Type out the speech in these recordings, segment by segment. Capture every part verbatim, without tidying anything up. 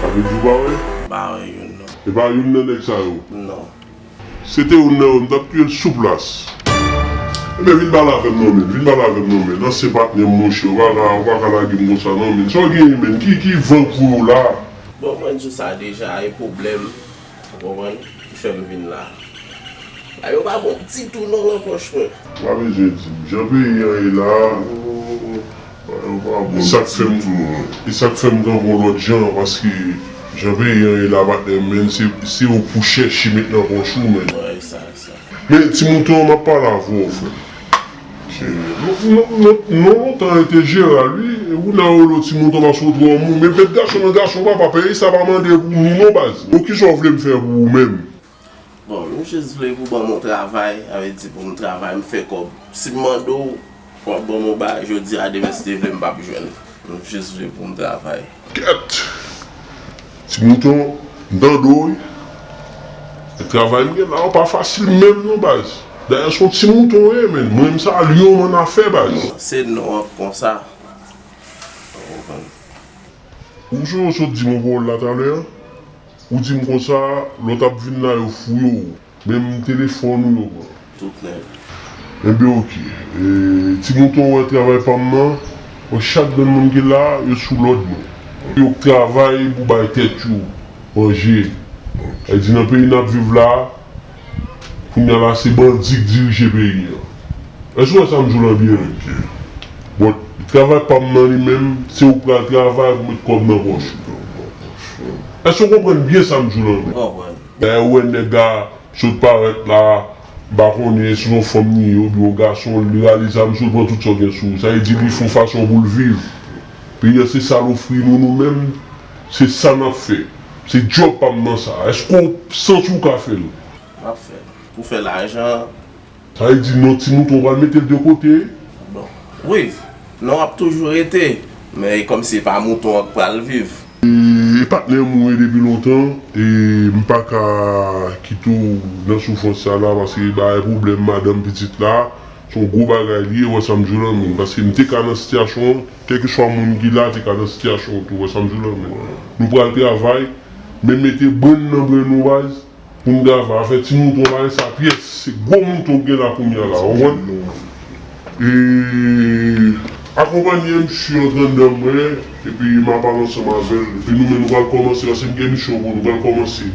Sa vle di w pa wè? M pa wè youn non. E pa youn nan nèg sa yo? Non. Se te youn nan yo, m t ap touye l sou plas. Ebyen, vin pale avè m non, men. Vin pale avè m non, men. Ansyen patnè m, monchè, ou pa ka, ou pa ka lage m konsa non, men. Sa w genyen, men? Ki, ki van k voye w la? Bon, mwen di w sa deja, e pwoblèm, ou konprann, ki fè m vin la. Bagay yo pa bon ditou non nan pòch mwen. Ou pa bezwen di m. Jan peyi an ye la, bagay yo pa bon ditou. E sa k fè m, e sa k fè m kanpe yon lòt jan, paske jan peyi an ye la, patnè m, men, se, se ou pou chèche met nan pòch ou, men. Wi, sa, sa. Men, ti mouton, m ap pale avè w, frè m. Non, non, non, non, lontan e te Jeral, wi. Ou nan rele w ti mouton paske w twò mou. Men bèt gason nan gason, papa, peyi sa pa mande pou nou, non, baz. Bon, kisa w vle m fè pou ou menm? Bon, m jis vle pou ban m yon travay, sa vle di pou m travay, m fè kòb. Si m mande w, w ap ban m yon bagay jodi a, demen si Dye vle, m p ap jwenn. M jis vle pou m travay. Kèt! Ti mouton, m tande w, wi. Travay m gen la, w pa fasil menm non, baz. Dayè, se yon ti mouton w ye, men. Mwen menm sa, lyon m annafè, baz. Se non an konsa. Ou konprann? Ou sonje w sot di m yon pawòl la talè a? Ou di m konsa, lè w t ap vin la, yo fouye w. Menm telefòn ou yo pran. Tout nèt. Enben, oke. E, ti mouton, ou wè travay pa m nan, ou wè chak grenn moun ki la, yo sou lòd mwen. Yo travay pou bay tèt yo manje. Sa vle di nan peyi n ap viv la, kounye a la, se bandi k dirije peyi an. Èske w wè sa m di w lan byen? Bon, travay pa m nan li menm, se ou k pral travay pou met kòb nan pòch ou. Èske w konprann byen sa m di w lan byen? Dayè, ou wè nèg la sot parèt la, m pa konnen si se yon fanm li ye oubyen yon gason, li rale zam sou l, pran tout sa w gen sou ou. Sa vle di li fè yon fason pou l viv. Peyi an se sa l ofri nou, nou menm, se sa n ap fè. Se djòb pa m nan sa. Èske w santi w ka fè l? M ap fè l. Pou fè lajan. Sa vle di non ti mouton w pral mete l de kote? Bon, wi, non ap toujou rete, men e kòmsi e pa mouton an k pral viv. E, e patnè m ou ye depi lontan, e m pa ka kite w nan soufrans sa la, paske bagay pwoblèm madanm pitit la, se yon gwo bagay li ye, ou wè sa m di w lan, men, paske m te ka nan sitiyasyon an, kèlkeswa moun ki la, te ka nan sitiyasyon an tou, ou wè sa m di w lan, men. Nou pral travay, men mete brenn nan brenn nou, baz, pou n travay. Afè ti mouton pa gen sa pyès. Se gwo mouton k gen la kounye a la, ou konprann? E, Akonpanye misye antre anndan mwen, epi m ap pale ansanm avè l. Epi nou menm nou pral kòmanse, paske m gen misyon pou nou, nou pral kòmanse.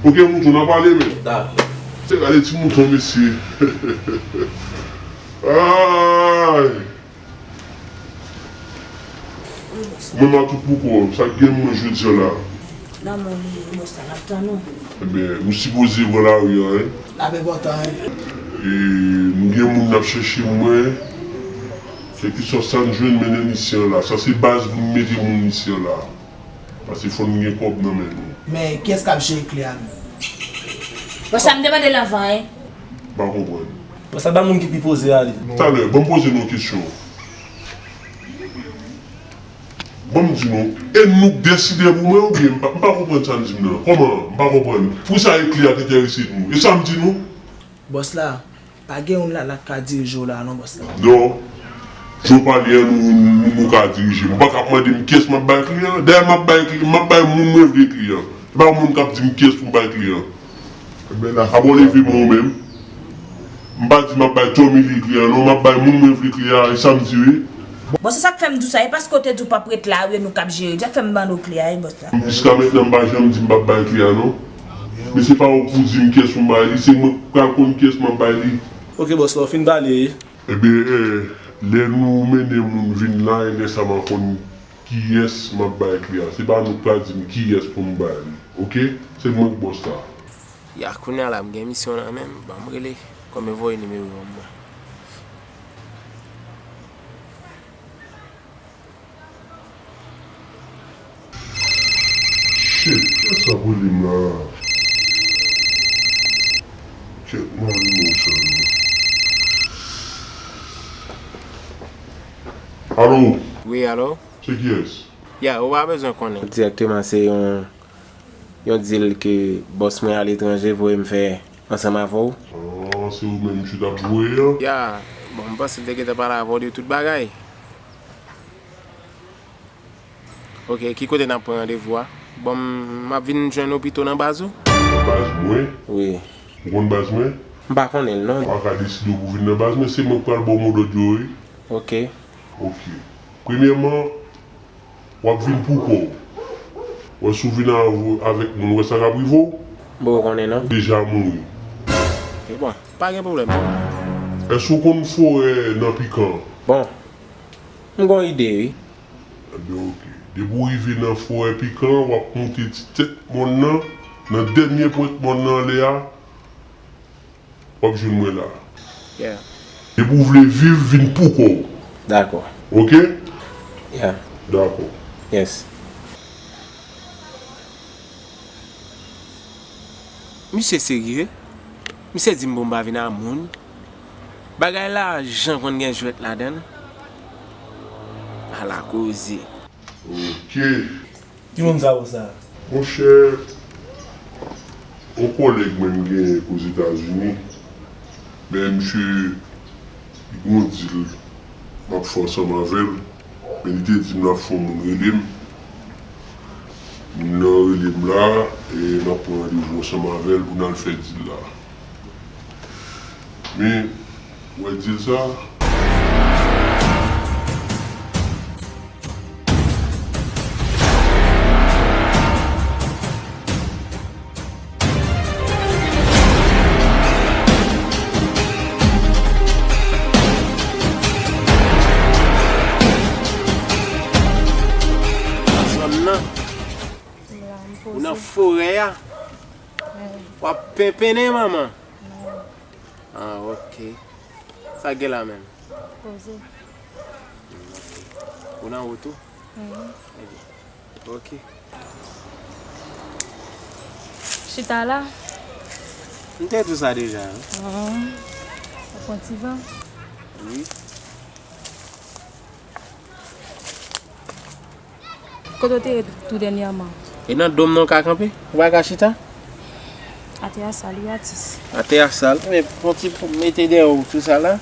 Oke, mouton, n a pale, men. Dakò. Se gade ti mouton, mesye. Ay! Mwen, m a tout pou kò, sa k gen mwen jodi a la. Nan mwen li, bòs la, n ap tann ou. Ebyen, nou sipoze pran lari a, wi. L ap enpòtan, wi. E, nou gen moun n ap chèche mwen. Kèlkeswa sa n jwenn, mennen n isi a la. Sa se baz pou n mete moun isi a la. Paske fò n gen kòb nan men nou. Men, kiyès k ap jere kle a menm? Bòs la, m te mande l anvan, wi. M pa konprann. Bòs la, ba moun ki pi poze a li. Talè, ban m poze nou yon kesyon. Ban m di nou, e nou k deside pou mwen oubyen m pa, m pa konprann sa n di m nan? Kòman? M pa konprann. Poukisa e kle a te enterese nou? E sa m di nou? Bòs la, pa gen youn la, la k ka dirije w la non, bòs la. Non. Jan w pale an, nou, nou, nou ka dirije m. Ou pa ka ap mande m kiyès m ap bay kle a. Dayè, m ap bay kle, m ap bay moun mwen vle kle a. Se pa moun k ap di m kiyès pou m bay kle a. Ebyen, n a... Apa w leve men w menm? M pa di m ap bay Tommy li kle a, non, m ap bay moun mwen vle kle a, e sa m di wi. Bon, se sa k fè m di w sa, e paske w te di w p ap ret la, wi, nou k ap jere. Sa k fè m ban nou kle a, wi, bòs la. Jiska mentnan, m pa janm di m p ap bay kle a, non. Men se pa ou k pou di m kiyès pou m bay li, se mwen k pral konn kiyès m ap bay li. Oke, bòs la, w fin pale, wi. Ebyen, eh, lè nou mennen moun vin la, e lè sa m a konn kiyès m ap bay kle a. Se pa nou k pral di m kiyès pou m bay li, oke? Se mwen k bòs la. Ya, kounye a la, m gen misyon nan men m, ban m rele, kòm e voye nimewo an mwen. Shit, kiyès k ap rele m la? Kèt, m a rele w sa non. Alo? Wi, alo? Se kiyès? Ya, ou pa bezwen konnen. Dirèkteman, se yon, yon deal ke bòs mwen aletranje voye m fè ansanm avè w. Ah, se ou menm misye t ap voye an? Ya, bon, m panse l te gentan pale avè w de tout bagay. Oke, ki kote n ap pran randevou a? Bon, m, m ap vin jwenn ou pito nan baz ou? Nan baz mwen? Wi. Ou konn baz mwen? M pa konnen l, non. Ou pa ka deside w pou vin nan baz mwen, se mwen k pral ba w modòd yo, wi. Oke. Oke. Premyèman, w ap vin pou kò w. Wè, si w vin avè, avèk moun, wè sa k ap rive w? M poko konnen, non. Deja mouri. E bon, pa gen pwoblèm. Èske w konn forè nan Pikan? Bon, m gon ide, wi. Ebyen, oke. Depi w rive nan forè Pikan, w ap monte ti tèt mòn nan, nan dènye pwent mòn nan anlè a, w ap jwenn mwen la. Yeah. Depi w vle viv, vin pou kò w. Dakò. Oke? Yeah. Dakò. Yes. Misye serye? Misye di m pou m pa vin a moun. Bagay lajan konn gen jwèt ladan l. Ala koze. Oke. Ki moun sa ou sa? Monchè, yon kòlèg mwen m genyen k Ozetazini, men misye, li gon deal m ap fè ansanm avè l, men li te di m l ap fè yon moun rele m. Moun nan rele m la, e m ap pran randevou ansanm avè l pou n al fè deal la. Men, ou wè deal sa? Zòn nan. Ou nan forè a. W ap penpennen, manman. Ah, ok. Sa gen la menm? Poze. Hmm, ok. Ou nan wout ou? Mhm. Ebyen, ok. Chita la. M te di w sa deja, wi. Mhm. Ou pran ti van? Wi. Kote w te ye tou dènyèman? E nan dòm nan w ka kanpe? Ou pa ka chita? Atè a sal, wi, atis. Atè a sal. Men, fon ti pou mete dèyè w tou sa la.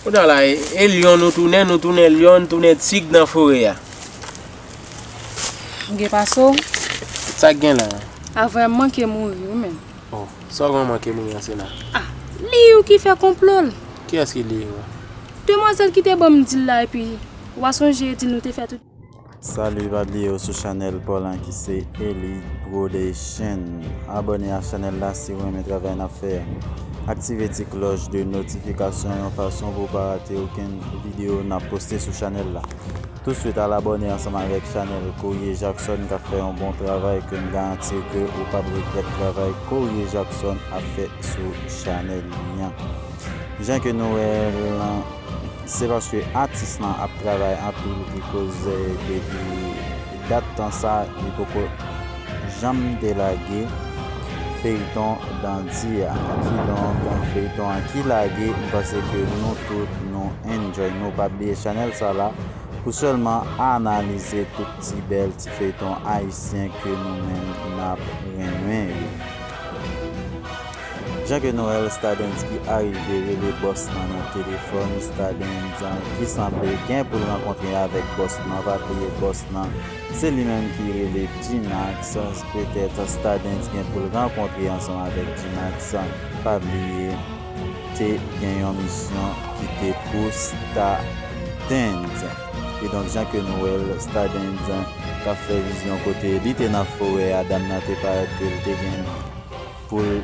Kounye a la, e, e lyon nou tounen, nou tounen lyon, tounen tig nan forè a. M gen pase w. Sa k gen la? Avan m manke mouri, wi, menm. Oh, sa w gen manke mouri an, Sena? Ah, li ou ki fè konplo l. Kiyès ki li yo? Demwazèl ki te ban m di l la, epi w a sonje di nou te fè tout. Salut, pa bliye ou sou chanèl pa w lan ki se Elite Production. Abòne a chanèl la si w renmen travay n ap fè a. Aktive ti klòch de notifikasyon yon fason pou w pa rate okenn videyo n ap poste sou chanèl la. Touswit al abòne ansanm avèk chanèl Courrier Jackson k ap fè yon bon travay ke m garanti ke ou p ap regrèt travay Courrier Jackson ap fè sou chanèl li an. Jan ke nou wè l, se paske atis lan ap travay anpil ki koz depi dat tan sa li poko janm te lage feyton Dandi a. Kidonk, feyton an ki lage, m panse ke nou tout nou enjoy. Nou pa bliye chanèl sa la pou sèlman analize tout ti bèl ti feyton ayisyen ke nou menm n ap renmen yo. Jan ke nou wè l, Stardens ki arive rele bòs lan nan telefòn. Stardens ki sanble gen pou l rankontre avèk bòs lan. Pa bliye bòs lan se li menm ki rele G-Max. Petèt Stardens gen pou l rankontre ansanm avèk G-Max. Pa bliye te gen yon misyon ki te pou Stardens. Kidonk, jan ke nou wè l, Stardens t ap fè vizyon kote li te nan forè a, dam nan te parèt ke l te gen pou l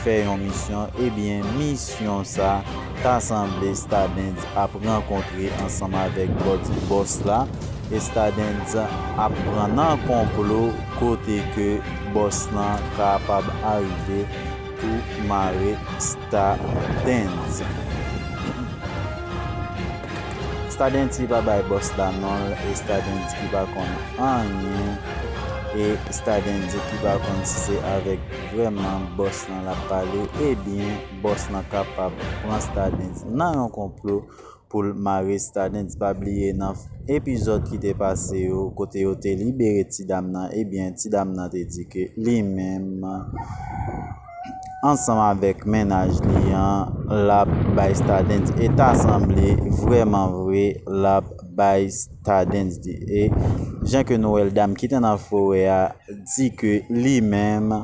fè yon misyon. Ebyen, misyon sa ta sanble Stardens ap rankontre ansanm avèk bòs, bòs la. E Stardens ap pran nan konplo kote ke bòs lan kapab arive pou mare Stardens. Stardens ki pa bay bòs la non l, e Stardens ki pa konn anyen, e Stardens ki pa konn si se avèk vrèman bòs lan l ap pale, ebyen, bòs lan kapab pran Stardens nan yon konplo pou l mare Stardens. Pa bliye nan epizòd ki te pase yo, kote yo te libere ti dam nan, ebyen, ti dam nan te di ke li menm ansanm avèk mennaj li an, l ap bay Stardens. E ta sanble vrèman vre l ap bay Stardens. E jan ke nou wè l, dam ki te nan forè a di ke li menm,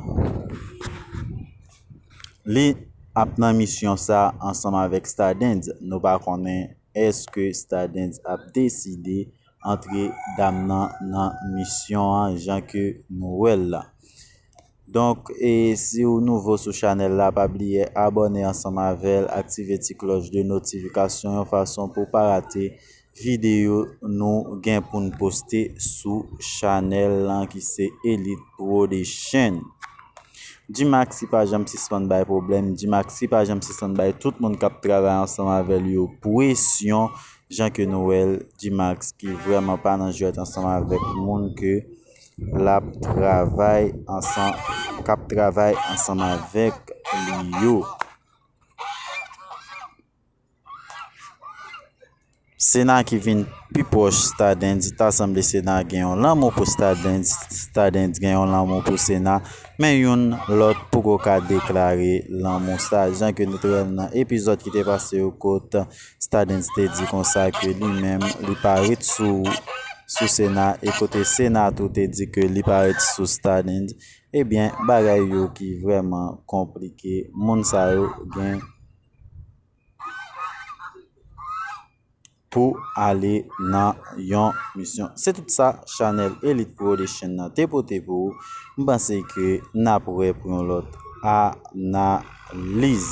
li ap nan misyon sa ansanm avèk Stardens. Nou pa konnen èske Stardens ap deside antre dam nan nan misyon an jan ke nou wè l la. Donk, e si w nouvo sou chanèl la, pa bliye abòne ansanm avè l, aktive ti klòch de notifikasyon yon fason pou w pa rate videyo nou gen pou n poste sou chanèl lan ki se Elite Production. G-Max ki pa janm sispann bay pwoblèm, G-Max ki pa janm sispann bay tout moun k ap travay ansanm avè l yo presyon, jan ke nou wè l, G-Max ki vrèman pa nan jwèt ansanm avèk moun ke l ap travay ansanm, k ap travay ansanm avèk li yo. Sena ki vin pi pwòch Stardens, ta sanble Sena gen yon lanmou pou Stardens, Stardens gen yon lanmou pou Sena, men youn lòt poko ka deklare lanmou sa. Jan ke nou te wè l nan epizòd ki te pase yo, kot Stardens te di konsa ke li menm, li pa ret sou, sou Sena, e kote Sena tou te di ke li pa ret sou Stardens, ebyen, bagay yo ki vrèman konplike. Moun sa yo gen pou ale nan yon misyon. Se tout sa chanèl Elite Production nan te pote pou ou. M panse ke n ap wè pou yon lòt analiz.